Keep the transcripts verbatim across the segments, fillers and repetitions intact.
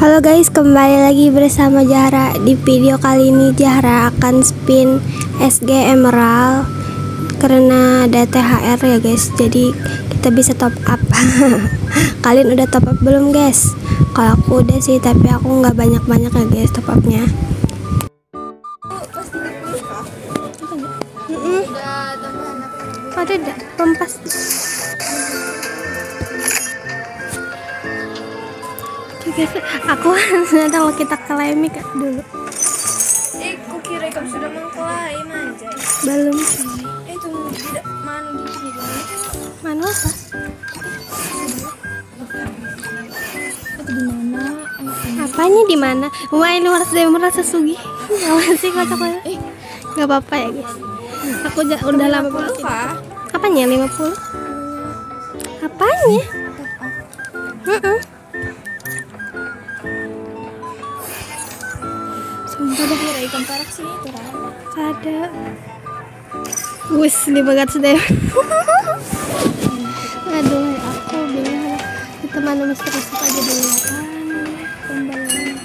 Halo guys, kembali lagi bersama Zahra. Di video kali ini Zahra akan spin S G Emerald karena ada T H R ya guys. Jadi kita bisa top up. Kalian udah top up belum guys? Kalau aku udah sih, tapi aku nggak banyak-banyak ya guys top upnya. Mm-mm. Ada dah pempas. Oke, guys, aku sudah tahu kita klaim dulu. Eh, kukira kamu sudah mengklaim anjay. Belum sih. Eh, tunggu, tidak, manu gitu gitu. Mana apa? Itu di mana? Apanya di mana? Wah, ini harus dia merasa sugih. Apa sih kocak banget? Eh, Nggak apa-apa ya guys. Aku ja- udah lama banget. Apa? Apanya lima puluh? Apanya? Heeh. Sumpah dah. Kira ikan parak sih itu kan. Ada. Wis, lima ratus deh. Aduh, aku bingung. Kita mana mesti resep aja dulu ya kan. Pembayaran.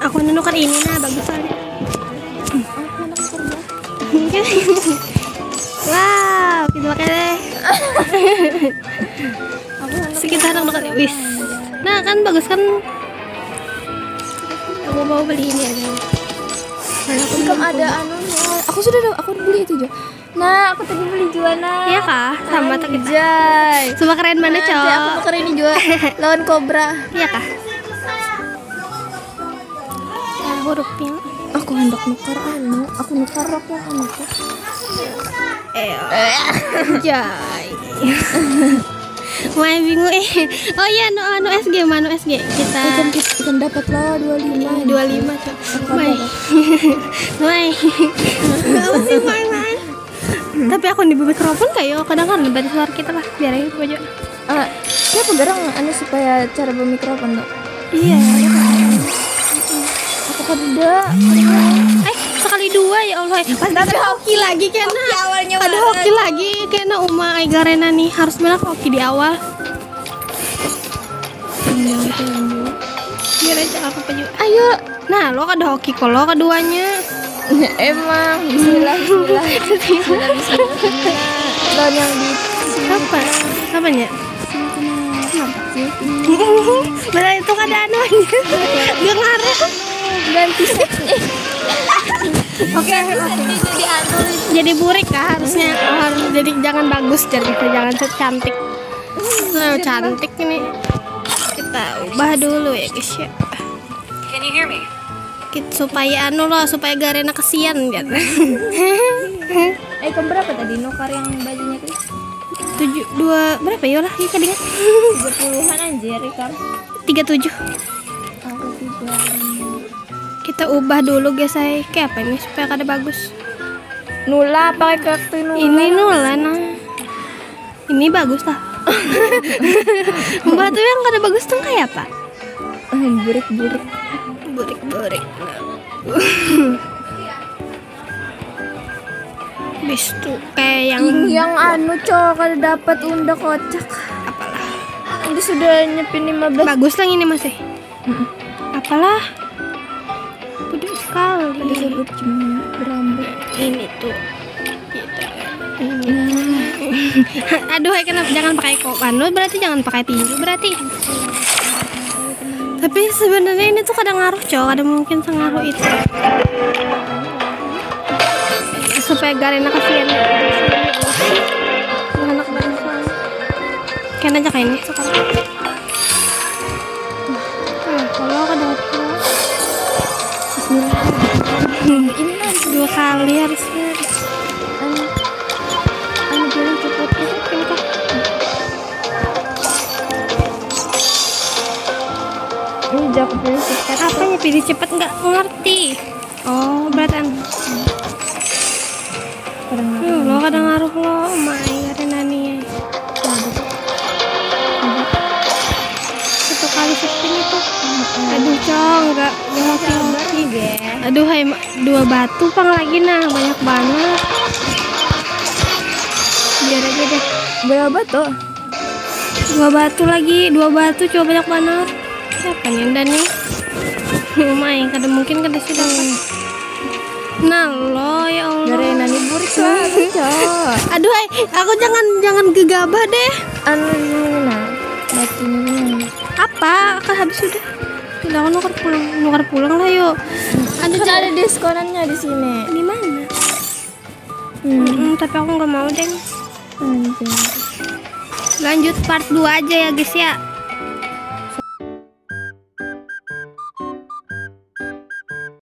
Aku nukar ini nah, bagus soalnya. Wow, kita pakai deh. Sekitar anak dekat wis. Nah, kan bagus kan. Aku mau beli ini aja. Mana aku Ikam ada anu nih. Aku sudah ada, aku beli itu juga. Nah, aku tadi beli juga nah. Iya kah? Sama tuh kita. Anjay. Cuma keren mana, Anjay, aku cok? Nuker ini juga. Lawan kobra. Iya kah? Nah, hurufnya. Aku hendak nuker anu, aku nuker rok yang anu tuh. Eh, anjay. Wah, bingung eh. Oh iya, anu, anu S G, anu S G. Kita Ikan ikan dapat lah dua lima. dua lima, cok. Mai. Mai. Gak usah main-main. Tapi aku di mikrofon kayak kadang kan lebat suara kita lah. Biar aja aja. Ah, siapa garang anu supaya cara bermikrofon tuh? Iya. Aku kada. Eh, sekali dua ya Allah. Pas ada hoki lagi kena. Awalnya Ada hoki lagi kena uma ai garena nih, harus bilang hoki di awal. Biar aja apa aja. Ayo. Nah, lo kada hoki kalau keduanya. Emang bismillah bismillah. Bismillah bismillah. Lawan yang di Apa? Apanya? Berarti itu kada anu aja. Dia ngaruh. Ganti set. Oke, oke. Jadi anu. Jadi burik kah harusnya? Oh, harus jadi jangan bagus, jadi kita jangan cantik. Nah, cantik ini. Kita ubah dulu ya guys ya. Can you hear me? Kita, supaya anu loh, supaya garena kesian kan. Eh, kamu berapa tadi nukar yang bajunya tuh? Tujuh dua berapa ya lah? Iya kadingan. Tiga puluhan anjir, Ikam. Tiga tujuh. Aku tiga. Kita ubah dulu guys, saya kayak apa ini supaya kada bagus. Nula pakai kartu nula. Ini nula nah. Ini bagus lah. Mbak tuh yang kada bagus tuh kayak apa? Ah, burik-burik. Burik-burik. Bis tuh kayak yang Yang anu cowok kada dapat unda kocak. Apalah. Ini sudah nyepin lima belas. Bagus lah ini masih. Apalah. Bodoh sekali. Disebut cuma berambut. Ini tuh. Aduh, hai, kenapa jangan pakai kok anu, berarti jangan pakai tinju berarti. Tapi sebenarnya ini tuh kadang ngaruh, cowok, ada mungkin sengaruh itu. Supaya garena kasihan. Anak bangsa. Kena aja kayak ini sekarang. Nah, kalau kada apa. Bismillahirrahmanirrahim. Ini kan Dua kali harusnya. anu anu jalan cepat cepat cepat. Ini udah aku pilih cepat. Apanya pilih cepat, nggak ngerti. Oh, beratan. Kurang Duh, lo kadang ngaruh lo, mai ada nani. Satu kali syuting itu. Aduh, cong, nggak nggak hoki. Sabar nih, Ge. Aduh, hai, ma- dua batu pang lagi nah, banyak banget. Biar aja deh. Berapa tuh? Dua batu lagi, dua batu coba banyak banar. Siapa nih, Indah nih? Umai, kada mungkin kada sudah. Nah lo, ya Allah. Dari nani burik lah, cok. Aduh, ay, aku jangan jangan gegabah deh. Anu ini nah, batunya ini. Apa? Akan habis sudah. Tidak, aku nukar pulang, nukar pulang lah yuk. Aduh, Kan jangan. Ada diskonannya di sini. Di mana? Hmm. Mm, tapi aku nggak mau deh. Anjir. Lanjut part dua aja ya guys ya.